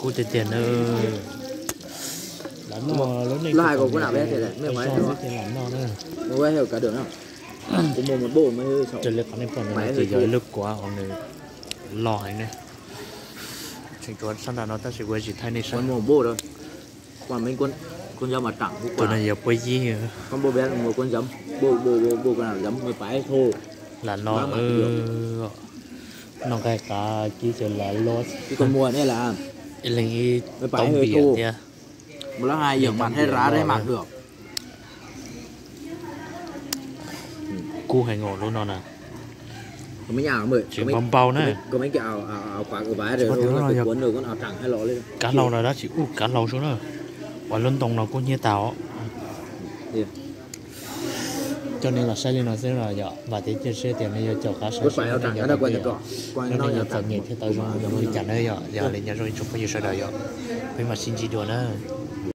Kub tiag tiag na. Lam noj lub neej, lam noj na. Raws li qhov nej pom no ces yog ib lub kuav uas nws loj heev ne. Tseem tuav sab nram no tab sis kuv tsis thaij nej saib. Tus no yog puab yib. Lam no, noj nqaij qav kib ces lam los, ib leeg ib toob npias thiab. Kub heev os lub no na. Tsis npau npau na. Lub no yog kav hlau los dab tsi, ub, kav hlau sub na. Ua lub ntoo no kub hnyiab tag os. Coj nej los saib li no xwb los yom, vam thiab cia siab tias nej yuav caum qab saib, nej yuav txom nyem thiab tau zoo li cas na yom. Yog li nyob zoo ib tsoom phooj ywg sawv daws yom, peb mam sib ntsib dua na.